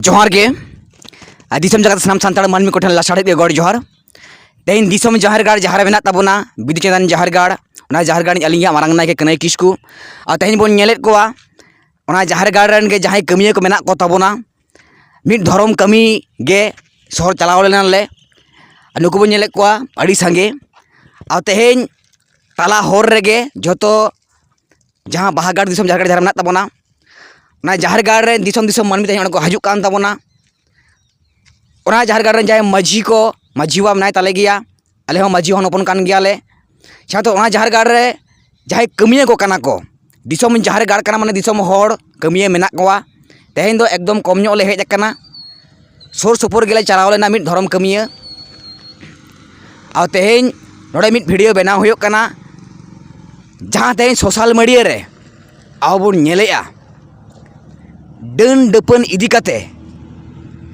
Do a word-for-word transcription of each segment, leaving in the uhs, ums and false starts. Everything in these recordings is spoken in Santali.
ᱡᱚᱦᱟᱨ ᱜᱮ᱾ ᱟᱨ ᱫᱤᱥᱚᱢ ᱡᱟᱠᱟᱛ ᱥᱟᱱᱟᱢ ᱥᱟᱱᱛᱟᱲ ᱢᱟᱹᱱᱢᱤ ᱠᱚᱴᱷᱮᱱ ᱞᱟᱥᱟᱲᱦᱮᱫ ᱜᱮ ᱜᱚᱰ ᱡᱚᱦᱟᱨ᱾ ᱛᱮᱦᱮᱧ ᱫᱤᱥᱚᱢ ᱡᱟᱦᱮᱨ ᱜᱟᱲ ᱡᱟᱦᱟᱸ ᱨᱮ ᱢᱮᱱᱟᱜ ᱛᱟᱵᱚᱱᱟ, ᱵᱤᱫᱩ ᱪᱟᱸᱫᱟᱱ ᱡᱟᱦᱮᱨ ᱜᱟᱲ, ᱚᱱᱟ ᱡᱟᱦᱮᱨ ᱜᱟᱲ ᱨᱤᱱᱤᱡ ᱟᱹᱞᱤᱧ ᱜᱮ ᱢᱟᱨᱟᱝ ᱱᱟᱭᱠᱮ ᱠᱟᱹᱱᱟᱹᱭ ᱠᱤᱥᱠᱩ᱾ ᱟᱨ ᱛᱮᱦᱮᱧ ᱵᱚᱱ ᱧᱮᱞᱮᱫ ᱠᱚᱣᱟ, ᱚᱱᱟ ᱡᱟᱦᱮᱨ ᱜᱟᱲ ᱨᱮᱱ ᱜᱮ ᱡᱟᱦᱟᱸᱭ ᱠᱟᱹᱢᱤᱭᱟᱹ ᱠᱚ ᱢᱮᱱᱟᱜ ᱠᱚ ᱛᱟᱵᱚᱱᱟ, ᱢᱤᱫ ᱫᱷᱚᱨᱚᱢ ᱠᱟᱹᱢᱤ ᱜᱮ ᱥᱚᱦᱚᱨ ᱪᱟᱞᱟᱣ ᱞᱮᱱᱟ ᱞᱮ᱾ ᱟᱨ ᱱᱩᱠᱩ ᱵᱚᱱ ᱧᱮᱞᱮᱫ ᱠᱚᱣᱟ ᱟᱹᱰᱤ ᱥᱟᱸᱜᱮ᱾ ᱟᱨ ᱛᱮᱦᱮᱧ ᱛᱟᱞᱟ ᱦᱚᱨ ᱨᱮᱜᱮ ᱡᱷᱚᱛᱚ ᱡᱟᱦᱟᱸ ᱵᱟᱦᱟ ᱜᱟᱲ ᱫᱤᱥᱚᱢ ᱡᱟᱦᱮᱨ ᱜᱟᱲ ᱡᱟᱦᱟᱸ ᱨᱮ ᱢᱮᱱᱟᱜ ᱛᱟᱵᱚᱱᱟ, ᱚᱱᱟ ᱡᱟᱦᱮᱨ ᱜᱟᱲ ᱨᱮ ᱫᱤᱥᱚᱢ ᱫᱤᱥᱚᱢ ᱢᱟᱹᱱᱢᱤ ᱛᱮᱦᱮᱧ ᱚᱸᱰᱮ ᱠᱚ ᱦᱤᱡᱩᱜ ᱠᱟᱱ ᱛᱟᱵᱚᱱᱟ᱾ ᱚᱱᱟ ᱡᱟᱦᱮᱨ ᱜᱟᱲ ᱨᱮᱱ ᱡᱟᱦᱟᱸᱭ ᱢᱟᱹᱡᱷᱤ ᱠᱚ, ᱢᱟᱹᱡᱷᱤ ᱵᱟᱵᱟ ᱢᱮᱱᱟᱭ ᱛᱟᱞᱮ ᱜᱮᱭᱟ, ᱟᱞᱮ ᱦᱚᱸ ᱢᱟᱹᱡᱷᱤ ᱦᱚᱲ ᱦᱚᱯᱚᱱ ᱠᱟᱱ ᱜᱮᱭᱟᱞᱮ᱾ ᱥᱟᱶᱛᱮ ᱚᱱᱟ ᱡᱟᱦᱮᱨ ᱜᱟᱲ ᱨᱮ ᱡᱟᱦᱟᱸᱭ ᱠᱟᱹᱢᱤᱭᱟᱹ ᱠᱚ ᱠᱟᱱᱟ ᱠᱚ, ᱫᱤᱥᱚᱢ ᱡᱟᱦᱮᱨ ᱜᱟᱲ ᱠᱟᱱᱟ, ᱢᱟᱱᱮ ᱫᱤᱥᱚᱢ ᱦᱚᱲ ᱠᱟᱹᱢᱤᱭᱟᱹ ᱢᱮᱱᱟᱜ ᱠᱚᱣᱟ᱾ ᱛᱮᱦᱮᱧ ᱫᱚ ᱮᱠᱫᱚᱢ ᱠᱚᱢ ᱧᱚᱜ ᱞᱮ ᱦᱮᱡ ᱟᱠᱟᱱᱟ, ᱥᱩᱨ ᱥᱩᱯᱩᱨ ᱜᱮᱞᱮ ᱪᱟᱞᱟᱣ ᱞᱮᱱᱟ ᱢᱤᱫ ᱫᱷᱚᱨᱚᱢ ᱠᱟᱹᱢᱤᱭᱟᱹ᱾ ᱟᱨ ᱛᱮᱦᱮᱧ ᱱᱚᱰᱮ ᱢᱤᱫ ᱵᱷᱤᱰᱤᱭᱳ ᱵᱮᱱᱟᱣ ᱦᱩᱭᱩᱜ ᱠᱟᱱᱟ, ᱡᱟᱦᱟᱸ ᱛᱮᱦᱮᱧ ᱥᱳᱥᱟᱞ ᱢᱤᱰᱤᱭᱟ ᱨᱮ ᱟᱵᱚ ᱵᱚᱱ ᱧᱮᱞᱮᱜᱼᱟ, ᱰᱟᱹᱱ ᱰᱟᱹᱯᱟᱹᱱ ᱤᱫᱤ ᱠᱟᱛᱮ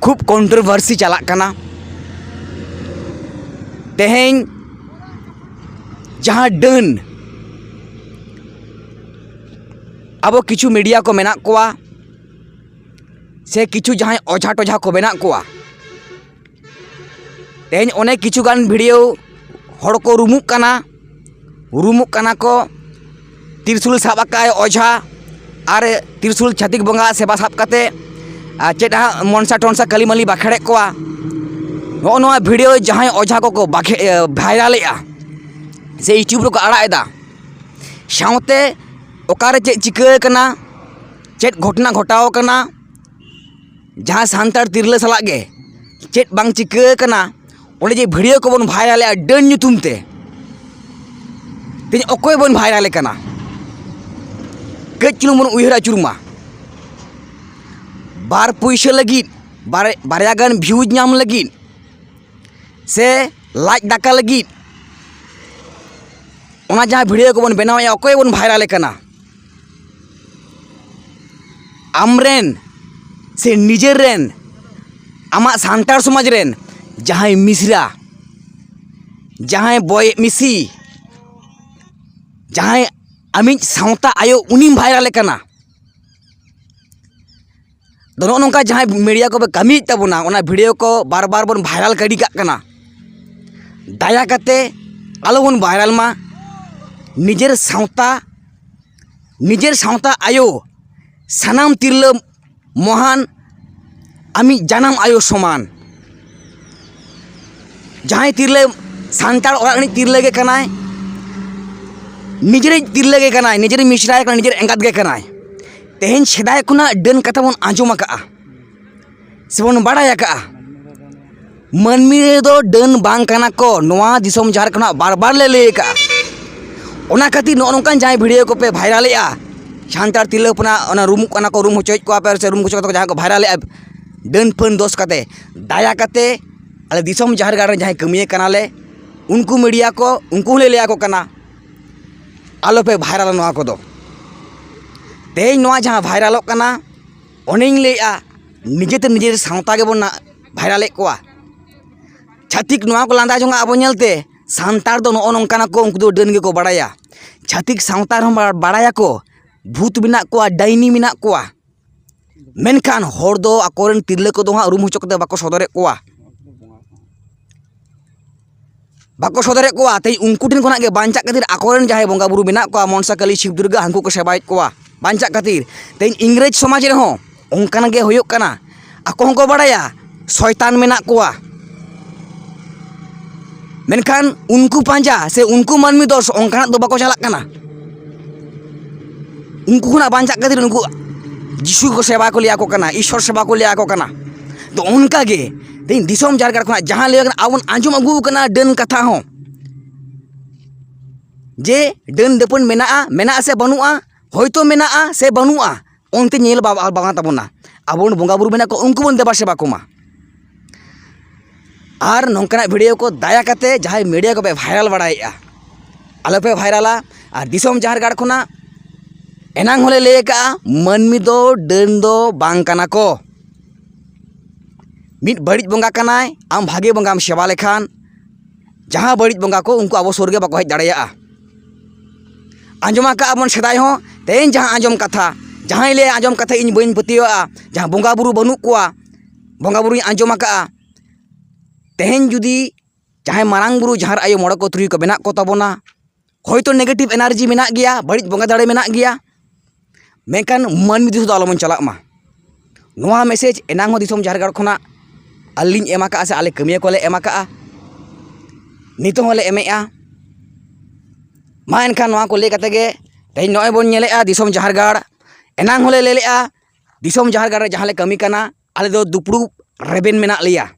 ᱠᱷᱩᱵ ᱠᱚᱱᱴᱨᱳᱵᱷᱟᱨᱥᱤ ᱪᱟᱞᱟᱜ ᱠᱟᱱᱟ᱾ ᱛᱮᱦᱮᱧ ᱡᱟᱦᱟᱸ ᱰᱟᱹᱱ, ᱟᱵᱚ ᱠᱤᱪᱷᱩ ᱢᱤᱰᱤᱭᱟ ᱠᱚ ᱢᱮᱱᱟᱜ ᱠᱚᱣᱟ, ᱥᱮ ᱠᱤᱪᱷᱩ ᱡᱟᱦᱟᱸᱭ ᱚᱡᱷᱟ ᱴᱚᱡᱷᱟ ᱠᱚ ᱢᱮᱱᱟᱜ ᱠᱚᱣᱟ, ᱛᱮᱦᱮᱧ ᱚᱱᱮᱠ ᱠᱤᱪᱷᱩ ᱜᱟᱱ ᱵᱷᱤᱰᱤᱭᱳ ᱦᱚᱲ ᱠᱚ ᱨᱩᱢᱩᱜ ᱠᱟᱱᱟ, ᱨᱩᱢᱩᱜ ᱠᱟᱱᱟ ᱠᱚ, ᱛᱤᱨᱥᱩᱞ ᱥᱟᱵ ᱟᱠᱟᱫ ᱚᱡᱷᱟ, ᱟᱨ ᱛᱤᱨᱥᱩᱞ ᱪᱷᱟᱹᱛᱤᱠ ᱵᱚᱸᱜᱟ ᱥᱮᱵᱟ ᱥᱟᱵ ᱠᱟᱛᱮ, ᱟᱨ ᱪᱮᱫ ᱦᱟᱸᱜ ᱢᱚᱱᱥᱟ ᱴᱚᱱᱥᱟ ᱠᱟᱹᱞᱤ ᱢᱟᱹᱞᱤ ᱵᱟᱠᱷᱮᱲᱮᱫ ᱠᱚᱣᱟ᱾ ᱱᱚᱜᱼᱚ ᱱᱚᱣᱟ ᱵᱷᱤᱰᱤᱭᱳ ᱡᱟᱦᱟᱸᱭ ᱚᱡᱷᱟ ᱠᱚᱠᱚ ᱵᱟᱠᱷᱮ-, ᱮ, ᱵᱷᱟᱭᱨᱟᱞᱮᱫᱼᱟ ᱥᱮ ᱤᱭᱩᱴᱩᱵᱽ ᱨᱮᱠᱚ ᱟᱲᱟᱜ ᱮᱫᱟ, ᱥᱟᱶᱛᱮ ᱚᱠᱟᱨᱮ ᱪᱮᱫ ᱪᱤᱠᱟᱹ ᱟᱠᱟᱱᱟ, ᱪᱮᱫ ᱜᱷᱚᱴᱚᱱᱟ ᱜᱷᱚᱴᱟᱣ ᱟᱠᱟᱱᱟ, ᱡᱟᱦᱟᱸ ᱥᱟᱱᱛᱟᱲ ᱛᱤᱨᱞᱟᱹ ᱥᱟᱞᱟᱜ ᱜᱮ ᱪᱮᱫ ᱵᱟᱝ ᱪᱤᱠᱟᱹ ᱟᱠᱟᱱᱟ, ᱚᱸᱰᱮ ᱡᱮ ᱵᱷᱤᱰᱤᱭᱳ ᱠᱚᱵᱚᱱ ᱵᱷᱟᱭᱨᱟᱞᱮᱜᱼᱟ ᱰᱟᱹᱱ ᱧᱩᱛᱩᱢ ᱛᱮ, ᱛᱮᱦᱮᱧ ᱚᱠᱚᱭ ᱵᱚᱱ ᱵᱷᱟᱭᱨᱟᱞᱮ ᱠᱟᱱᱟ? ᱠᱟᱹᱡ ᱪᱩᱞᱩᱝ ᱵᱚᱱ ᱩᱭᱦᱟᱹᱨ ᱟᱹᱪᱩᱨ ᱢᱟ᱾ ᱵᱟᱨ ᱯᱩᱭᱥᱟᱹ ᱞᱟᱹᱜᱤᱫ, ᱵᱟᱨ-, ᱵᱟᱨᱭᱟ ᱜᱟᱱ ᱵᱷᱤᱭᱩᱡᱽ ᱧᱟᱢ ᱞᱟᱹᱜᱤᱫ, ᱥᱮ ᱞᱟᱡ ᱫᱟᱠᱟ ᱞᱟᱹᱜᱤᱫ ᱚᱱᱟ ᱡᱟᱦᱟᱸ ᱵᱷᱤᱰᱤᱭᱳ ᱠᱚᱵᱚᱱ ᱵᱮᱱᱟᱣᱮᱫᱼᱟ, ᱚᱠᱚᱭ ᱵᱚᱱ ᱵᱷᱟᱭᱨᱟᱞᱮ ᱠᱟᱱᱟ? ᱟᱢᱨᱮᱱ ᱥᱮ ᱱᱤᱡᱮᱨ ᱨᱮᱱ, ᱟᱢᱟᱜ ᱥᱟᱱᱛᱟᱲ ᱥᱚᱢᱟᱡᱽ ᱨᱮᱱ ᱡᱟᱦᱟᱸᱭ ᱢᱤᱥᱨᱟ, ᱡᱟᱦᱟᱸᱭ ᱵᱚᱭ ᱢᱤᱥᱤ, ᱡᱟᱦᱟᱸᱭ ᱟᱢᱤᱡ ᱥᱟᱶᱛᱟ ᱟᱭᱳ, ᱩᱱᱤᱢ ᱵᱷᱟᱭᱨᱟᱞᱮ ᱠᱟᱱᱟ᱾ ᱫᱚ ᱱᱚᱜᱼᱚ ᱱᱚᱝᱠᱟ ᱡᱟᱦᱟᱸᱭ ᱢᱤᱰᱤᱭᱟ ᱠᱚᱯᱮ ᱠᱟᱹᱢᱤᱭᱮᱫ ᱛᱟᱵᱚᱱᱟ, ᱚᱱᱟ ᱵᱷᱤᱰᱤᱭᱳ ᱠᱚ ᱵᱟᱨ ᱵᱟᱨ ᱵᱚᱱ ᱵᱷᱟᱭᱨᱟᱞ ᱜᱤᱰᱤ ᱠᱟᱜ ᱠᱟᱱᱟ᱾ ᱫᱟᱭᱟ ᱠᱟᱛᱮ ᱟᱞᱚ ᱵᱚᱱ ᱵᱷᱟᱭᱨᱟᱞ ᱢᱟ᱾ ᱱᱤᱡᱮᱨ ᱥᱟᱶᱛᱟ, ᱱᱤᱡᱮᱨ ᱥᱟᱶᱛᱟ ᱟᱭᱳ, ᱥᱟᱱᱟᱢ ᱛᱤᱨᱞᱟᱹ ᱢᱚᱦᱟᱱ, ᱟᱢᱤᱡ ᱡᱟᱱᱟᱢ ᱟᱭᱳ ᱥᱚᱢᱟᱱ᱾ ᱡᱟᱦᱟᱸᱭ ᱛᱤᱨᱞᱟᱹ ᱥᱟᱱᱛᱟᱲ ᱚᱲᱟᱜ ᱨᱤᱱᱤᱡ ᱛᱤᱨᱞᱟᱹ ᱜᱮ ᱠᱟᱱᱟᱭ, ᱱᱤᱡᱮᱨᱤᱡ ᱛᱤᱨᱞᱟᱹ ᱜᱮ ᱠᱟᱱᱟᱭ, ᱱᱤᱡᱮᱨᱤᱡ ᱢᱤᱥᱨᱟᱭ ᱠᱟᱱᱟᱭ, ᱱᱤᱡᱮᱨ ᱮᱸᱜᱟᱛ ᱜᱮ ᱠᱟᱱᱟᱭ᱾ ᱛᱮᱦᱮᱧ ᱥᱮᱫᱟᱭ ᱠᱷᱚᱱᱟᱜ ᱰᱟᱹᱱ ᱠᱟᱛᱷᱟ ᱵᱚᱱ ᱟᱸᱡᱚᱢ ᱟᱠᱟᱜᱼᱟ ᱥᱮᱵᱚᱱ ᱵᱟᱲᱟᱭ ᱟᱠᱟᱜᱼᱟ, ᱢᱟᱹᱱᱢᱤ ᱫᱚ ᱰᱟᱹᱱ ᱵᱟᱝ ᱠᱟᱱᱟ ᱠᱚ᱾ ᱱᱚᱣᱟ ᱫᱤᱥᱚᱢ ᱡᱟᱦᱮᱨ ᱠᱷᱚᱱᱟᱜ ᱵᱟᱨ ᱵᱟᱨ ᱞᱮ ᱞᱟᱹᱭ ᱟᱠᱟᱜᱼᱟ᱾ ᱚᱱᱟ ᱠᱷᱟᱹᱛᱤᱨ ᱱᱚᱜᱼᱚ ᱱᱚᱝᱠᱟᱱ ᱡᱟᱦᱟᱸᱭ ᱵᱷᱤᱰᱤᱭᱳ ᱠᱚᱯᱮ ᱵᱷᱟᱭᱨᱟᱞᱮᱜᱼᱟ, ᱥᱟᱱᱛᱟᱲ ᱛᱤᱨᱞᱟᱹ ᱦᱚᱯᱚᱱᱟᱜ ᱚᱱᱟ ᱨᱩᱢᱩᱜ ᱠᱟᱱᱟ ᱠᱚ, ᱨᱩᱢ ᱦᱚᱪᱚᱭᱮᱫ ᱠᱚᱣᱟ ᱯᱮ ᱥᱮ ᱨᱩᱢ ᱦᱚᱪᱚ ᱠᱟᱛᱮ ᱠᱚ ᱡᱟᱦᱟᱸᱭ ᱠᱚ ᱵᱷᱟᱭᱨᱟᱞᱮᱜᱼᱟ ᱰᱟᱹᱱ ᱯᱷᱟᱹᱱ ᱫᱳᱥ ᱠᱟᱛᱮ, ᱫᱟᱭᱟ ᱠᱟᱛᱮ ᱟᱞᱮ ᱫᱤᱥᱚᱢ ᱡᱟᱦᱮᱨ ᱜᱟᱲ ᱨᱮ ᱡᱟᱦᱟᱸᱭ ᱠᱟᱹᱢᱤᱭᱟᱹ ᱠᱟᱱᱟᱞᱮ, ᱩᱱᱠᱩ ᱢᱤᱰᱤᱭᱟ ᱠᱚ, ᱩᱱᱠᱩ ᱦᱚᱸᱞᱮ ᱞᱟᱹᱭ ᱟᱠᱚ ᱠᱟᱱᱟ, ᱟᱞᱚᱯᱮ ᱵᱷᱟᱭᱨᱟᱞᱟ ᱱᱚᱣᱟ ᱠᱚᱫᱚ᱾ ᱛᱮᱦᱮᱧ ᱱᱚᱣᱟ ᱡᱟᱦᱟᱸ ᱵᱷᱟᱭᱨᱟᱞᱚᱜ ᱠᱟᱱᱟ, ᱚᱱᱮᱧ ᱞᱟᱹᱭᱮᱫᱼᱟ, ᱱᱤᱡᱮᱛᱮ ᱱᱤᱡᱮᱨ ᱥᱟᱶᱛᱟ ᱜᱮᱵᱚᱱ ᱱᱟ-, ᱵᱷᱟᱭᱨᱟᱞᱮᱫ ᱠᱚᱣᱟ᱾ ᱪᱷᱟᱹᱛᱤᱠ ᱱᱚᱣᱟ ᱠᱚ ᱞᱟᱸᱫᱟ ᱡᱚᱝᱟ ᱟᱵᱚ ᱧᱮᱞᱛᱮ, ᱥᱟᱱᱛᱟᱲ ᱫᱚ ᱱᱚᱜᱼᱚ ᱱᱚᱝᱠᱟᱱᱟ ᱠᱚ, ᱩᱱᱠᱩ ᱫᱚ ᱰᱟᱹᱱ ᱜᱮᱠᱚ ᱵᱟᱲᱟᱭᱟ᱾ ᱪᱷᱟᱹᱛᱤᱠ ᱥᱟᱶᱛᱟ ᱨᱮᱦᱚᱸ ᱵᱟ-, ᱵᱟᱲᱟᱭᱟᱠᱚ, ᱵᱷᱩᱛ ᱢᱮᱱᱟᱜ ᱠᱚᱣᱟ, ᱰᱟᱭᱱᱤ ᱢᱮᱱᱟᱜ ᱠᱚᱣᱟ᱾ ᱢᱮᱱᱠᱷᱟᱱ ᱦᱚᱲ ᱫᱚ ᱟᱠᱚᱨᱮᱱ ᱛᱤᱨᱞᱟᱹ ᱠᱚᱫᱚ ᱦᱟᱸᱜ ᱨᱩᱢ ᱦᱚᱪᱚ ᱠᱟᱛᱮ ᱵᱟᱠᱚ ᱥᱚᱫᱚᱨᱮᱫ ᱠᱚᱣᱟ, ᱵᱟᱠᱚ ᱥᱚᱫᱚᱨᱮᱫ ᱠᱚᱣᱟ᱾ ᱛᱮᱦᱮᱧ ᱩᱱᱠᱩ ᱴᱷᱮᱱ ᱠᱷᱚᱱᱟᱜ ᱜᱮ ᱵᱟᱧᱪᱟᱜ ᱠᱷᱟᱹᱛᱤᱨ ᱟᱠᱚᱨᱮᱱ ᱡᱟᱦᱟᱸᱭ ᱵᱚᱸᱜᱟ ᱵᱩᱨᱩ ᱢᱮᱱᱟᱜ ᱠᱚᱣᱟ, ᱢᱚᱱᱥᱟ ᱠᱟᱹᱞᱤ, ᱥᱤᱵ ᱫᱩᱨᱜᱟ, ᱦᱟᱹᱱᱠᱩ ᱠᱚ ᱥᱮᱵᱟᱭᱮᱫ ᱠᱚᱣᱟ ᱵᱟᱧᱪᱟᱜ ᱠᱷᱟᱹᱛᱤᱨ᱾ ᱛᱮᱦᱮᱧ ᱤᱝᱨᱮᱡᱽ ᱥᱚᱢᱟᱡᱽ ᱨᱮᱦᱚᱸ ᱚᱱᱠᱟᱱ ᱜᱮ ᱦᱩᱭᱩᱜ ᱠᱟᱱᱟ᱾ ᱟᱠᱚ ᱦᱚᱸᱠᱚ ᱵᱟᱲᱟᱭᱟ ᱥᱚᱭᱛᱟᱱ ᱢᱮᱱᱟᱜ ᱠᱚᱣᱟ, ᱢᱮᱱᱠᱷᱟᱱ ᱩᱱᱠᱩ ᱯᱟᱸᱡᱟ ᱥᱮ ᱩᱱᱠᱩ ᱢᱟᱹᱱᱢᱤ ᱫᱚ ᱚᱱᱠᱟᱱᱟᱜ ᱫᱚ ᱵᱟᱠᱚ ᱪᱟᱞᱟᱜ ᱠᱟᱱᱟ᱾ ᱩᱱᱠᱩ ᱠᱷᱚᱱᱟᱜ ᱵᱟᱧᱪᱟᱜ ᱠᱷᱟᱹᱛᱤᱨ ᱩᱱᱠᱩ ᱡᱤᱥᱩ ᱠᱚ ᱥᱮᱵᱟ ᱠᱚ ᱞᱟᱹᱭ ᱟᱠᱚ ᱠᱟᱱᱟ, ᱤᱥᱥᱚᱨ ᱥᱮᱵᱟ ᱠᱚ ᱞᱟᱹᱭ ᱟᱠᱚ ᱠᱟᱱᱟ᱾ ᱛᱚ ᱚᱱᱠᱟ ᱜᱮ ᱛᱮᱦᱮᱧ ᱫᱤᱥᱚᱢ ᱡᱟᱦᱮᱨ ᱜᱟᱲ ᱠᱷᱚᱱᱟᱜ ᱡᱟᱦᱟᱸ ᱞᱟᱹᱭ ᱠᱟᱱᱟ, ᱟᱵᱚ ᱵᱚᱱ ᱟᱸᱡᱚᱢ ᱟᱹᱜᱩ ᱠᱟᱱᱟ ᱰᱟᱹᱱ ᱠᱟᱛᱷᱟ ᱦᱚᱸ, ᱡᱮ ᱰᱟᱹᱱ ᱰᱟᱹᱯᱟᱹᱱ ᱢᱮᱱᱟᱜᱼᱟ, ᱢᱮᱱᱟᱜᱼᱟ ᱥᱮ ᱵᱟᱹᱱᱩᱜᱼᱟ, ᱦᱚᱭᱛᱳ ᱢᱮᱱᱟᱜᱼᱟ ᱥᱮ ᱵᱟᱹᱱᱩᱜᱼᱟ, ᱚᱱᱛᱮ ᱧᱮᱞ ᱵᱟ-, ᱵᱟᱝ ᱛᱟᱵᱚᱱᱟ᱾ ᱟᱵᱚ ᱵᱚᱱ ᱵᱚᱸᱜᱟ ᱵᱩᱨᱩ ᱢᱮᱱᱟᱜ ᱠᱚᱣᱟ, ᱩᱱᱠᱩ ᱵᱚᱱ ᱫᱮᱵᱟ ᱥᱮᱵᱟ ᱠᱚᱢᱟ᱾ ᱟᱨ ᱱᱚᱝᱠᱟᱱᱟᱜ ᱵᱷᱤᱰᱤᱭᱳ ᱠᱚ ᱫᱟᱭᱟ ᱠᱟᱛᱮ ᱡᱟᱦᱟᱸᱭ ᱢᱤᱰᱤᱭᱟ ᱠᱚᱯᱮ ᱵᱷᱟᱭᱨᱟᱞ ᱵᱟᱲᱟᱭᱮᱫᱼᱟ, ᱟᱞᱚᱯᱮ ᱵᱷᱟᱭᱨᱟᱞᱟ᱾ ᱟᱨ ᱫᱤᱥᱚᱢ ᱡᱟᱦᱮᱨ ᱜᱟᱲ ᱠᱷᱚᱱᱟᱜ ᱮᱱᱟᱝ ᱦᱚᱸᱞᱮ ᱞᱟᱹᱭ ᱟᱠᱟᱫᱼᱟ, ᱢᱟᱹᱱᱢᱤ ᱫᱚ ᱰᱟᱹᱱ ᱫᱚ ᱵᱟᱝ ᱠᱟᱱᱟ ᱠᱚ᱾ ᱢᱤᱫ ᱵᱟᱹᱲᱤᱡ ᱵᱚᱸᱜᱟ ᱠᱟᱱᱟᱭ, ᱟᱢ ᱵᱷᱟᱜᱮ ᱵᱚᱸᱜᱟᱢ ᱥᱮᱵᱟ ᱞᱮᱠᱷᱟᱱ, ᱡᱟᱦᱟᱸ ᱵᱟᱹᱲᱤᱡ ᱵᱚᱸᱜᱟ ᱠᱚ, ᱩᱱᱠᱩ ᱟᱵᱚ ᱥᱩᱨ ᱜᱮ ᱵᱟᱠᱚ ᱦᱮᱡ ᱫᱟᱲᱮᱭᱟᱜᱼᱟ᱾ ᱟᱸᱡᱚᱢ ᱟᱠᱟᱫᱼᱟ ᱵᱚᱱ ᱥᱮᱫᱟᱭ ᱦᱚᱸ, ᱛᱮᱦᱮᱧ ᱡᱟᱦᱟᱸ ᱟᱸᱡᱚᱢ ᱠᱟᱛᱷᱟ, ᱡᱟᱦᱟᱸᱭ ᱞᱟᱹᱭᱟ ᱟᱸᱡᱚᱢ ᱠᱟᱛᱷᱟ ᱤᱧ ᱵᱟᱹᱧ ᱯᱟᱹᱛᱭᱟᱹᱣᱟᱜᱼᱟ, ᱡᱟᱦᱟᱸ ᱵᱚᱸᱜᱟ ᱵᱩᱨᱩ ᱵᱟᱹᱱᱩᱜ ᱠᱚᱣᱟ, ᱵᱚᱸᱜᱟ ᱵᱩᱨᱩᱧ ᱟᱸᱡᱚᱢ ᱟᱠᱟᱜᱼᱟ᱾ ᱛᱮᱦᱮᱧ ᱡᱩᱫᱤ ᱡᱟᱦᱟᱸᱭ ᱢᱟᱨᱟᱝ ᱵᱩᱨᱩ, ᱡᱟᱦᱮᱨ ᱟᱭᱳ, ᱢᱚᱬᱮ ᱠᱚ ᱛᱩᱨᱩᱭ ᱠᱚ ᱢᱮᱱᱟᱜ ᱠᱚ ᱛᱟᱵᱚᱱᱟ, ᱦᱚᱭᱛᱳ negative energy ᱢᱮᱱᱟᱜ ᱜᱮᱭᱟ, ᱵᱟᱹᱲᱤᱡ ᱵᱚᱸᱜᱟ ᱫᱟᱲᱮ ᱢᱮᱱᱟᱜ ᱜᱮᱭᱟ, ᱢᱮᱱᱠᱷᱟᱱ ᱢᱟᱹᱱᱢᱤ ᱫᱤᱥᱚᱢ ᱫᱚ ᱟᱞᱚᱵᱚᱱ ᱪᱟᱞᱟᱜ ᱢᱟ᱾ ᱱᱚᱣᱟ message ᱮᱱᱟᱝ ᱦᱚᱸ ᱫᱤᱥᱚᱢ ᱡᱟᱦᱮᱨ ᱜᱟᱲ ᱠᱷᱚᱱᱟᱜ ᱟᱹᱞᱤᱧ ᱮᱢ ᱟᱠᱟᱫᱼᱟ ᱥᱮ ᱟᱞᱮ ᱠᱟᱹᱢᱤᱭᱟᱹ ᱠᱚᱞᱮ ᱮᱢ ᱟᱠᱟᱫᱼᱟ, ᱱᱤᱛᱚᱜ ᱦᱚᱸᱞᱮ ᱮᱢᱮᱫᱼᱟ᱾ ᱢᱟ ᱮᱱᱠᱷᱟᱱ ᱱᱚᱣᱟ ᱠᱚ ᱞᱟᱹᱭ ᱠᱟᱛᱮ ᱜᱮ ᱛᱮᱦᱮᱧ ᱱᱚᱜᱼᱚᱭ ᱵᱚᱱ ᱧᱮᱞᱮᱫᱼᱟ ᱫᱤᱥᱚᱢ ᱡᱟᱦᱮᱨ ᱜᱟᱲ, ᱮᱱᱟᱝ ᱦᱚᱸᱞᱮ ᱞᱟᱹᱭ ᱞᱮᱫᱼᱟ ᱫᱤᱥᱚᱢ ᱡᱟᱦᱮᱨ ᱜᱟᱲ ᱨᱮ ᱡᱟᱦᱟᱸ ᱞᱮ ᱠᱟᱹᱢᱤ ᱠᱟᱱᱟ, ᱟᱞᱮ ᱫᱚ ᱫᱩᱯᱲᱩᱵ ᱨᱮᱵᱮᱱ ᱢᱮᱱᱟᱜ ᱞᱮᱭᱟ᱾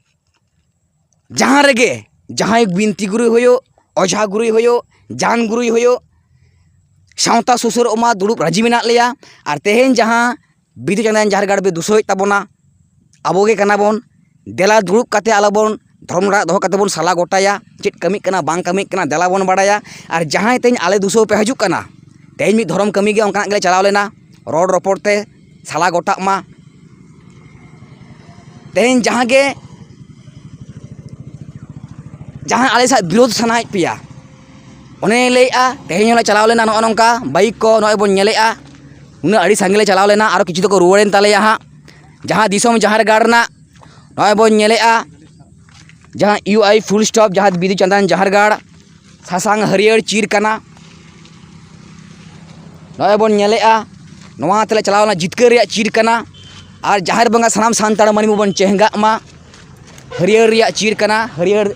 ᱡᱟᱦᱟᱸ ᱨᱮᱜᱮ ᱡᱟᱦᱟᱸᱭ ᱵᱤᱱᱛᱤ ᱜᱩᱨᱩᱭ ᱦᱩᱭᱩᱜ, ᱚᱡᱷᱟ ᱜᱩᱨᱩᱭ ᱦᱩᱭᱩᱜ, ᱡᱟᱱ ᱜᱩᱨᱩᱭ ᱦᱩᱭᱩᱜ, ᱥᱟᱶᱛᱟ ᱥᱩᱥᱟᱹᱨᱚᱜ ᱢᱟ, ᱫᱩᱲᱩᱵ ᱨᱟᱹᱡᱤ ᱢᱮᱱᱟᱜ ᱞᱮᱭᱟ᱾ ᱟᱨ ᱛᱮᱦᱮᱧ ᱡᱟᱦᱟᱸ ᱵᱤᱫᱩ ᱪᱟᱸᱫᱟᱱ ᱡᱟᱦᱮᱨ ᱜᱟᱲ ᱯᱮ ᱫᱩᱥᱟᱹᱣᱮᱫ ᱛᱟᱵᱚᱱᱟ, ᱟᱵᱚ ᱜᱮ ᱠᱟᱱᱟ ᱵᱚᱱ, ᱫᱮᱞᱟ ᱫᱩᱲᱩᱵ ᱠᱟᱛᱮ ᱟᱞᱚ ᱵᱚᱱ ᱫᱷᱚᱨᱚᱢ ᱨᱟᱜ ᱫᱚᱦᱚ ᱠᱟᱛᱮ ᱵᱚᱱ ᱥᱟᱞᱟ ᱜᱚᱴᱟᱭᱟ, ᱪᱮᱫ ᱠᱟᱹᱢᱤᱜ ᱠᱟᱱᱟ ᱵᱟᱝ ᱠᱟᱹᱢᱤᱜ ᱠᱟᱱᱟ ᱫᱮᱞᱟ ᱵᱚᱱ ᱵᱟᱲᱟᱭᱟ᱾ ᱟᱨ ᱡᱟᱦᱟᱸᱭ ᱛᱮᱦᱮᱧ ᱟᱞᱮ ᱫᱩᱥᱟᱹᱣ ᱯᱮ ᱦᱤᱡᱩᱜ ᱠᱟᱱᱟ, ᱛᱮᱦᱮᱧ ᱢᱤᱫ ᱫᱷᱚᱨᱚᱢ ᱠᱟᱹᱢᱤ ᱜᱮ ᱚᱱᱠᱟᱱᱟᱜ ᱜᱮᱞᱮ ᱪᱟᱞᱟᱣ ᱞᱮᱱᱟ, ᱨᱚᱲ ᱨᱚᱯᱚᱲ ᱛᱮ ᱥᱟᱞᱟ ᱜᱚᱴᱟᱜ ᱢᱟ᱾ ᱛᱮᱦᱮᱧ ᱡᱟᱦᱟᱸ ᱜᱮ, ᱡᱟᱦᱟᱸ ᱟᱞᱮ ᱥᱟᱶ ᱵᱤᱨᱳᱫᱷ ᱥᱟᱱᱟᱭᱮᱫ ᱯᱮᱭᱟ, ᱚᱱᱮᱧ ᱞᱟᱹᱭᱮᱫᱼᱟ, ᱛᱮᱦᱮᱧ ᱦᱚᱸᱞᱮ ᱪᱟᱞᱟᱣ ᱞᱮᱱᱟ ᱱᱚᱜᱼᱚ ᱱᱚᱝᱠᱟ ᱵᱟᱭᱤᱠ ᱠᱚ, ᱱᱚᱜᱼᱚᱭ ᱵᱚᱱ ᱧᱮᱞᱮᱫᱼᱟ, ᱩᱱᱟᱹᱜ ᱟᱹᱰᱤ ᱥᱟᱸᱜᱮ ᱞᱮ ᱪᱟᱞᱟᱣ ᱞᱮᱱᱟ, ᱟᱨᱚ ᱠᱤᱪᱷᱩ ᱫᱚᱠᱚ ᱨᱩᱣᱟᱹᱲᱮᱱ ᱛᱟᱞᱮᱭᱟ ᱦᱟᱸᱜ᱾ ᱡᱟᱦᱟᱸ ᱫᱤᱥᱚᱢ ᱡᱟᱦᱮᱨ ᱜᱟᱲ ᱨᱮᱱᱟᱜ ᱱᱚᱜᱼᱚᱭ ᱵᱚᱱ ᱧᱮᱞᱮᱫᱼᱟ, ᱡᱟᱦᱟᱸ U I full stop, ᱡᱟᱦᱟᱸ ᱵᱤᱫᱩ ᱪᱟᱸᱫᱟᱱ ᱡᱟᱦᱮᱨ ᱜᱟᱲ, ᱥᱟᱥᱟᱝ ᱦᱟᱹᱨᱭᱟᱹᱲ ᱪᱤᱨ ᱠᱟᱱᱟ᱾ ᱱᱚᱜᱼᱚᱭ ᱵᱚᱱ ᱧᱮᱞᱮᱫᱼᱟ, ᱱᱚᱣᱟ ᱛᱮᱞᱮ ᱪᱟᱞᱟᱣ ᱞᱮᱱᱟ, ᱡᱤᱛᱠᱟᱹᱨ ᱨᱮᱭᱟᱜ ᱪᱤᱨ ᱠᱟᱱᱟ᱾ ᱟᱨ ᱡᱟᱦᱮᱨ ᱵᱚᱸᱜᱟ ᱥᱟᱱᱟᱢ ᱥᱟᱱᱛᱟᱲ ᱢᱟᱹᱱᱢᱤ ᱵᱚᱱ ᱪᱮᱦᱜᱟᱜ ᱢᱟ᱾ ᱦᱟᱹᱨᱭᱟᱹᱲ ᱨᱮᱭᱟᱜ ᱪᱤᱨ ᱠᱟᱱᱟ, ᱦᱟᱹᱨᱭᱟᱹᱲ,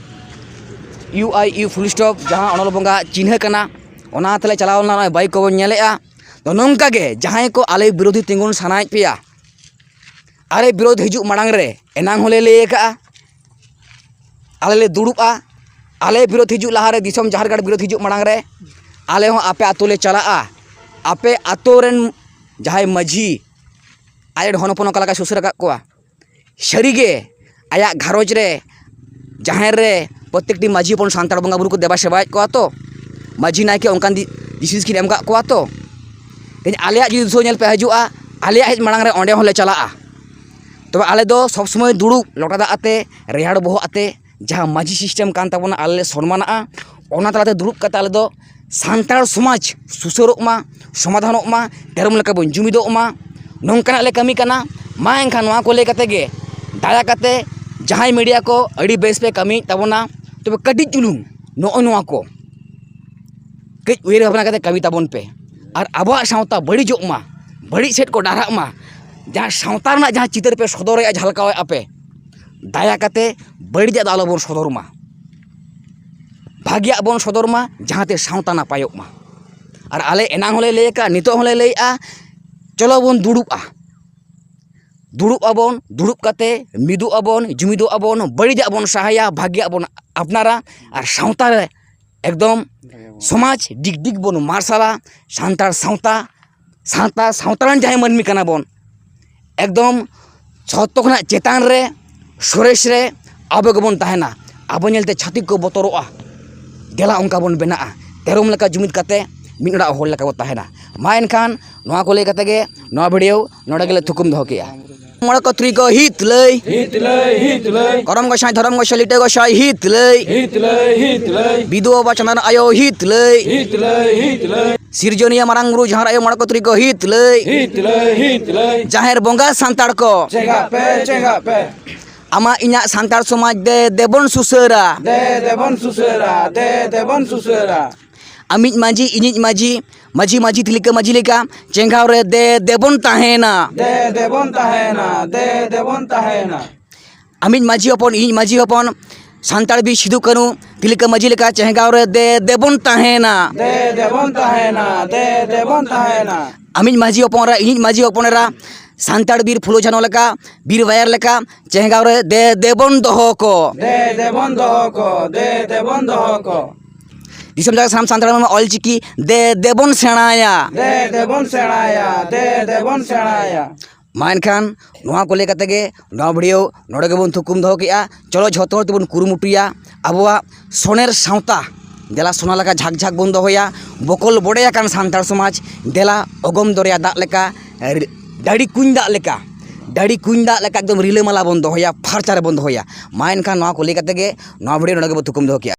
U I U full stop, ᱡᱟᱦᱟᱸ ᱚᱱᱚᱞ ᱵᱚᱸᱜᱟ ᱪᱤᱱᱦᱟᱹ ᱠᱟᱱᱟ, ᱚᱱᱟ ᱛᱮᱞᱮ ᱪᱟᱞᱟᱣ ᱞᱮᱱᱟ᱾ ᱱᱚᱜᱼᱚᱭ ᱵᱟᱭᱤᱠ ᱠᱚᱵᱚᱱ ᱧᱮᱞᱮᱫᱼᱟ᱾ ᱛᱚ, ᱱᱚᱝᱠᱟ ᱜᱮ ᱡᱟᱦᱟᱸᱭ ᱠᱚ ᱟᱞᱮ ᱵᱤᱨᱳᱫᱷᱤ ᱛᱤᱸᱜᱩᱱ ᱥᱟᱱᱟᱭᱮᱫ ᱯᱮᱭᱟ, ᱟᱞᱮ ᱵᱤᱨᱳᱫᱷ ᱦᱤᱡᱩᱜ ᱢᱟᱲᱟᱝ ᱨᱮ ᱮᱱᱟᱝ ᱦᱚᱸᱞᱮ ᱞᱟᱹᱭ ᱟᱠᱟᱫᱼᱟ, ᱟᱞᱮ ᱞᱮ ᱫᱩᱲᱩᱵᱼᱟ᱾ ᱟᱞᱮ ᱵᱤᱨᱳᱫᱷ ᱦᱤᱡᱩᱜ ᱞᱟᱦᱟᱨᱮ, ᱫᱤᱥᱚᱢ ᱡᱟᱦᱮᱨ ᱜᱟᱲ ᱵᱤᱨᱳᱫᱷ ᱦᱤᱡᱩᱜ ᱢᱟᱲᱟᱝ ᱨᱮ, ᱟᱞᱮ ᱦᱚᱸ ᱟᱯᱮ ᱟᱹᱛᱩ ᱞᱮ ᱪᱟᱞᱟᱜᱼᱟ᱾ ᱟᱯᱮ ᱟᱹᱛᱩ ᱨᱮᱱ ᱡᱟᱦᱟᱸᱭ ᱢᱟᱹᱡᱷᱤ, ᱟᱡ ᱨᱮᱱ ᱦᱚᱱ ᱦᱚᱯᱚᱱ ᱚᱠᱟ ᱞᱮᱠᱟᱭ ᱥᱩᱥᱟᱹᱨ ᱟᱠᱟᱫ ᱠᱚᱣᱟ, ᱥᱟᱹᱨᱤᱜᱮ ᱟᱭᱟᱜ ᱜᱷᱟᱨᱚᱸᱡᱽ ᱨᱮ, ᱡᱟᱦᱮᱨ ᱨᱮ ᱯᱨᱚᱛᱮᱠᱴᱤ ᱢᱟᱹᱡᱷᱤ ᱦᱚᱯᱚᱱ ᱥᱟᱱᱛᱟᱲ ᱵᱚᱸᱜᱟ ᱵᱩᱨᱩ ᱠᱚ ᱫᱮᱵᱟ ᱥᱮᱵᱟᱭᱮᱫ ᱠᱚᱣᱟ ᱛᱚ, ᱢᱟᱹᱡᱷᱤ ᱱᱟᱭᱠᱮ ᱚᱱᱠᱟᱱ ᱫᱤ-, ᱫᱤᱥ ᱦᱩᱫᱤᱥ ᱠᱤᱱ ᱮᱢ ᱟᱠᱟᱫ ᱠᱚᱣᱟ ᱛᱚ᱾ ᱛᱮᱦᱮᱧ ᱟᱞᱮᱭᱟᱜ ᱡᱩᱫᱤ ᱫᱤᱥᱟᱹ ᱧᱮᱞ ᱯᱮ ᱦᱤᱡᱩᱜᱼᱟ, ᱟᱞᱮᱭᱟᱜ ᱦᱮᱡ ᱢᱟᱲᱟᱝ ᱨᱮ ᱚᱸᱰᱮ ᱦᱚᱸᱞᱮ ᱪᱟᱞᱟᱜᱼᱟ᱾ ᱛᱚᱵᱮ ᱟᱞᱮ ᱫᱚ ᱥᱚᱵᱽ ᱥᱚᱢᱚᱭ ᱫᱩᱲᱩᱵ, ᱞᱚᱴᱟ ᱫᱟᱜ ᱟᱛᱮ, ᱨᱮᱭᱟᱲ ᱵᱚᱦᱚᱜ ᱟᱛᱮ, ᱡᱟᱦᱟᱸ ᱢᱟᱹᱡᱷᱤ system ᱠᱟᱱ ᱛᱟᱵᱚᱱᱟ, ᱟᱞᱮ ᱞᱮ ᱥᱚᱱᱢᱟᱱᱟᱜᱼᱟ᱾ ᱚᱱᱟ ᱛᱟᱞᱟᱛᱮ ᱫᱩᱲᱩᱵ ᱠᱟᱛᱮ ᱟᱞᱮ ᱫᱚ ᱥᱟᱱᱛᱟᱲ ᱥᱚᱢᱟᱡᱽ ᱥᱩᱥᱟᱹᱨᱚᱜ ᱢᱟ, ᱥᱚᱢᱟᱫᱷᱟᱱᱚᱜ ᱢᱟ, ᱛᱮᱨᱚᱢ ᱞᱮᱠᱟ ᱵᱚᱱ ᱡᱩᱢᱤᱫᱚᱜ ᱢᱟ, ᱱᱚᱝᱠᱟᱱᱟᱜ ᱞᱮ ᱠᱟᱹᱢᱤ ᱠᱟᱱᱟ᱾ ᱢᱟ ᱮᱱᱠᱷᱟᱱ ᱱᱚᱣᱟ ᱠᱚ ᱞᱟᱹᱭ ᱠᱟᱛᱮ ᱜᱮ ᱫᱟᱭᱟ ᱠᱟᱛᱮ ᱡᱟᱦᱟᱸᱭ ᱢᱤᱰᱤᱭᱟ ᱠᱚ ᱟᱹᱰᱤ ᱵᱮᱥ ᱯᱮ ᱠᱟᱹᱢᱤᱭᱮᱫ ᱛᱟᱵᱚᱱᱟ, ᱛᱚᱵᱮ ᱠᱟᱹᱴᱤᱡ ᱪᱩᱞᱩᱝ ᱱᱚᱜᱼᱚ ᱱᱚᱣᱟ ᱠᱚ ᱠᱟᱹᱡ ᱩᱭᱦᱟᱹᱨ ᱵᱷᱟᱵᱽᱱᱟ ᱠᱟᱛᱮ ᱠᱟᱹᱢᱤ ᱛᱟᱵᱚᱱ ᱯᱮ᱾ ᱟᱨ ᱟᱵᱚᱣᱟᱜ ᱥᱟᱶᱛᱟ ᱵᱟᱹᱲᱤᱡᱚᱜ ᱢᱟ, ᱵᱟᱹᱲᱤᱡ ᱥᱮᱫ ᱠᱚ ᱰᱟᱦᱨᱟᱜ ᱢᱟ᱾ ᱡᱟᱦᱟᱸ ᱥᱟᱶᱛᱟ ᱨᱮᱱᱟᱜ ᱡᱟᱦᱟᱸ ᱪᱤᱛᱟᱹᱨ ᱯᱮ ᱥᱚᱫᱚᱨᱮᱜᱼᱟ, ᱡᱷᱟᱞᱠᱟᱣᱮᱜᱼᱟ ᱯᱮ, ᱫᱟᱭᱟ ᱠᱟᱛᱮ ᱵᱟᱹᱲᱤᱡᱟᱜ ᱫᱚ ᱟᱞᱚᱵᱚᱱ ᱥᱚᱫᱚᱨ ᱢᱟ, ᱵᱷᱟᱹᱜᱤᱭᱟᱜ ᱵᱚᱱ ᱥᱚᱫᱚᱨ ᱢᱟ, ᱡᱟᱦᱟᱸᱛᱮ ᱥᱟᱶᱛᱟ ᱱᱟᱯᱟᱭᱚᱜ ᱢᱟ᱾ ᱟᱨ ᱟᱞᱮ ᱮᱱᱟᱝ ᱦᱚᱸᱞᱮ ᱞᱟᱹᱭ ᱟᱠᱟᱫ, ᱱᱤᱛᱚᱜ ᱦᱚᱸᱞᱮ ᱞᱟᱹᱭᱮᱫᱼᱟ, ᱪᱚᱞᱚ ᱵᱚᱱ ᱫᱩᱲᱩᱵᱼᱟ, ᱫᱩᱲᱩᱵ ᱟᱵᱚᱱ, ᱫᱩᱲᱩᱵ ᱠᱟᱛᱮ ᱢᱤᱫᱚᱜ ᱟᱵᱚᱱ, ᱡᱩᱢᱤᱫᱚᱜ ᱟᱵᱚᱱ, ᱵᱟᱹᱲᱤᱡᱟᱜ ᱵᱚᱱ ᱥᱟᱦᱟᱭᱟ, ᱵᱷᱟᱹᱜᱤᱭᱟᱜ ᱵᱚᱱ ᱟᱯᱱᱟᱨᱟ, ᱟᱨ ᱥᱟᱶᱛᱟ ᱨᱮ ᱮᱠᱫᱚᱢ ᱥᱚᱢᱟᱡᱽ ᱰᱤᱜᱽ ᱰᱤᱜᱽ ᱵᱚᱱ ᱢᱟᱨᱥᱟᱞᱟ᱾ ᱥᱟᱱᱛᱟᱲ ᱥᱟᱶᱛᱟ, ᱥᱟᱶᱛᱟ, ᱥᱟᱶᱛᱟ ᱨᱮᱱ ᱡᱟᱦᱟᱸᱭ ᱢᱟᱹᱱᱢᱤ ᱠᱟᱱᱟ ᱵᱚᱱ, ᱮᱠᱫᱚᱢ ᱡᱷᱚᱛᱚ ᱠᱷᱚᱱᱟᱜ ᱪᱮᱛᱟᱱ ᱨᱮ, ᱥᱚᱨᱮᱥ ᱨᱮ ᱟᱵᱚ ᱜᱮᱵᱚᱱ ᱛᱟᱦᱮᱱᱟ᱾ ᱟᱵᱚ ᱧᱮᱞᱛᱮ ᱪᱷᱟᱹᱛᱤᱠ ᱠᱚ ᱵᱚᱛᱚᱨᱚᱜᱼᱟ᱾ ᱫᱮᱞᱟ ᱚᱱᱠᱟ ᱵᱚᱱ ᱵᱮᱱᱟᱜᱼᱟ, ᱛᱮᱨᱚᱢ ᱞᱮᱠᱟ ᱡᱩᱢᱤᱫ ᱠᱟᱛᱮ ᱢᱤᱫ ᱚᱲᱟᱜ ᱦᱚᱲ ᱞᱮᱠᱟ ᱵᱚ ᱛᱟᱦᱮᱱᱟ᱾ ᱢᱟ ᱮᱱᱠᱷᱟᱱ ᱱᱚᱣᱟ ᱠᱚ ᱞᱟᱹᱭ ᱠᱟᱛᱮ ᱜᱮ ᱱᱚᱣᱟ ᱵᱷᱤᱰᱤᱭᱳ ᱱᱚᱰᱮ ᱜᱮᱞᱮ ᱛᱷᱩᱠᱩᱢ ᱫᱚᱦᱚ ᱠᱮᱜᱼᱟ᱾ ᱢᱚᱬᱮ ᱠᱚ ᱛᱩᱨᱩᱭ ᱠᱚ ᱦᱤᱛ ᱞᱟᱹᱭ, ᱦᱤᱛ ᱞᱟᱹᱭ, ᱦᱤᱛ ᱞᱟᱹᱭ᱾ ᱠᱚᱨᱚᱢ ᱜᱚᱸᱥᱟᱭ, ᱫᱷᱚᱨᱚᱢ ᱜᱚᱸᱥᱟᱭ, ᱞᱤᱴᱟᱹ ᱜᱚᱸᱥᱟᱭ ᱦᱤᱛ ᱞᱟᱹᱭ, ᱦᱤᱛ ᱞᱟᱹᱭ, ᱦᱤᱛ ᱞᱟᱹᱭ᱾ ᱵᱤᱫᱩ ᱵᱟᱵᱟ ᱪᱟᱸᱫᱟᱱ ᱟᱭᱳ ᱦᱤᱛ ᱞᱟᱹᱭ, ᱦᱤᱛ ᱞᱟᱹᱭ, ᱦᱤᱛ ᱞᱟᱹᱭ᱾ ᱥᱤᱨᱡᱚᱱᱤᱭᱟᱹ ᱢᱟᱨᱟᱝ ᱵᱩᱨᱩ ᱡᱟᱦᱮᱨ ᱟᱭᱳ ᱢᱚᱬᱮ ᱠᱚ ᱛᱩᱨᱩᱭ ᱠᱚ ᱦᱤᱛ ᱞᱟᱹᱭ, ᱦᱤᱛ ᱞᱟᱹᱭ, ᱦᱤᱛ ᱞᱟᱹᱭ᱾ ᱡᱟᱦᱮᱨ ᱵᱚᱸᱜᱟ ᱥᱟᱱᱛᱟᱲ ᱠᱚ, ᱪᱮᱸᱜᱷᱟᱜ ᱯᱮ, ᱪᱮᱸᱜᱷᱟᱜ ᱯᱮ᱾ ᱟᱢᱟᱜ ᱤᱧᱟᱹᱜ ᱥᱟᱱᱛᱟᱲ ᱥᱚᱢᱟᱡᱽ ᱫᱮ ᱫᱮᱵᱚᱱ ᱥᱩᱥᱟᱹᱨᱟ, ᱫᱮ ᱫᱮᱵᱚᱱ ᱥᱩᱥᱟᱹᱨᱟ, ᱫᱮ ᱫᱮᱵᱚᱱ ᱥᱩᱥᱟᱹᱨᱟ᱾ ᱟᱢᱤᱡ ᱢᱟᱹᱡᱷᱤ, ᱤᱧᱤᱡ ᱢᱟᱹᱡᱷᱤ, ᱢᱟᱹᱡᱷᱤ ᱢᱟᱹᱡᱷᱤ ᱛᱤᱞᱠᱟᱹ ᱢᱟᱹᱡᱷᱤ ᱞᱮᱠᱟ ᱪᱮᱸᱜᱷᱟᱣ ᱨᱮ ᱫᱮ ᱫᱮᱵᱚᱱ ᱛᱟᱦᱮᱱᱟ, ᱫᱮ ᱫᱮᱵᱚᱱ ᱛᱟᱦᱮᱱᱟ, ᱫᱮ ᱫᱮᱵᱚᱱ ᱛᱟᱦᱮᱱᱟ᱾ ᱟᱢᱤᱡ ᱢᱟᱹᱡᱷᱤ ᱦᱚᱯᱚᱱ, ᱤᱧᱤᱡ ᱢᱟᱹᱡᱷᱤ ᱦᱚᱯᱚᱱ, ᱥᱟᱱᱛᱟᱲ ᱵᱤᱨ ᱥᱤᱫᱩ ᱠᱟᱹᱱᱩ ᱛᱤᱞᱠᱟᱹ ᱢᱟᱹᱡᱷᱤ ᱞᱮᱠᱟ ᱪᱮᱸᱜᱷᱟᱣ ᱨᱮ ᱫᱮ ᱫᱮᱵᱚᱱ ᱛᱟᱦᱮᱱᱟ, ᱫᱮ ᱫᱮᱵᱚᱱ ᱛᱟᱦᱮᱱᱟ, ᱫᱮ ᱫᱮᱵᱚᱱ ᱛᱟᱦᱮᱱᱟ᱾ ᱟᱢᱤᱡ ᱢᱟᱹᱡᱷᱤ ᱦᱚᱯᱚᱱ ᱮᱨᱟ, ᱤᱧᱤᱡ ᱢᱟᱹᱡᱷᱤ ᱦᱚᱯᱚᱱ ᱮᱨᱟ, ᱥᱟᱱᱛᱟᱲ ᱵᱤᱨ ᱯᱷᱩᱞᱳ ᱡᱷᱟᱱᱚ ᱞᱮᱠᱟ, ᱵᱤᱨ ᱵᱟᱭᱟᱨ ᱞᱮᱠᱟ ᱪᱮᱸᱜᱷᱟᱣ ᱨᱮ ᱫᱮ ᱫᱮᱵᱚᱱ ᱫᱚᱦᱚ ᱠᱚ, ᱫᱮ ᱫᱮᱵᱚᱱ ᱫᱚᱦᱚ ᱠᱚ, ᱫᱮ ᱫᱮᱵᱚᱱ ᱫᱚᱦᱚ ᱠᱚ᱾ ᱫᱤᱥᱚᱢ ᱡᱟᱠᱟᱛ ᱥᱟᱱᱟᱢ ᱥᱟᱱᱛᱟᱲ ᱢᱟ ᱚᱞ ᱪᱤᱠᱤ ᱫᱮ ᱫᱮᱵᱚᱱ ᱥᱮᱬᱟᱭᱟ, ᱫᱮ ᱫᱮᱵᱚᱱ ᱥᱮᱬᱟᱭᱟ, ᱫᱮ ᱫᱮᱵᱚᱱ ᱥᱮᱬᱟᱭᱟ᱾ ᱢᱟ ᱮᱱᱠᱷᱟᱱ ᱱᱚᱣᱟ ᱠᱚ ᱞᱟᱹᱭ ᱠᱟᱛᱮ ᱜᱮ ᱱᱚᱣᱟ ᱵᱷᱤᱰᱤᱭᱳ ᱱᱚᱰᱮ ᱜᱮᱵᱚᱱ ᱛᱷᱩᱠᱩᱢ ᱫᱚᱦᱚ ᱠᱮᱜᱼᱟ᱾ ᱪᱚᱞᱚ ᱡᱷᱚᱛᱚ ᱦᱚᱲ ᱛᱮᱵᱚᱱ ᱠᱩᱨᱩᱢᱩᱴᱩᱭᱟ, ᱟᱵᱚᱣᱟᱜ ᱥᱚᱱᱮᱨ ᱥᱟᱶᱛᱟ ᱫᱮᱞᱟ ᱥᱚᱱᱟ ᱞᱮᱠᱟ ᱡᱷᱟᱠ ᱡᱷᱟᱠ ᱵᱚᱱ ᱫᱚᱦᱚᱭᱟ᱾ ᱵᱚᱠᱚᱞ ᱵᱚᱰᱮ ᱟᱠᱟᱱ ᱥᱟᱱᱛᱟᱲ ᱥᱚᱢᱟᱡᱽ ᱫᱮᱞᱟ ᱚᱜᱚᱢ ᱫᱚᱨᱭᱟ ᱫᱟᱜ ᱞᱮᱠᱟ, ᱨᱤ-, ᱰᱟᱹᱰᱤ ᱠᱩᱧ ᱫᱟᱜ ᱞᱮᱠᱟ, ᱰᱟᱹᱰᱤ ᱠᱩᱧ ᱫᱟᱜ ᱞᱮᱠᱟ ᱮᱠᱫᱚᱢ ᱨᱤᱞᱟᱹᱢᱟᱞᱟ ᱵᱚᱱ ᱫᱚᱦᱚᱭᱟ, ᱯᱷᱟᱨᱪᱟ ᱨᱮᱵᱚᱱ ᱫᱚᱦᱚᱭᱟ᱾ ᱢᱟ ᱮᱱᱠᱷᱟᱱ ᱱᱚᱣᱟ ᱠᱚ ᱞᱟᱹᱭ ᱠᱟᱛᱮ ᱜᱮ ᱱᱚᱣᱟ ᱵᱷᱤᱰᱤᱭᱳ ᱱᱚᱰᱮ ᱜᱮᱵᱚᱱ ᱛᱷᱩᱠᱩᱢ ᱫᱚᱦᱚ ᱠᱮᱜᱼᱟ᱾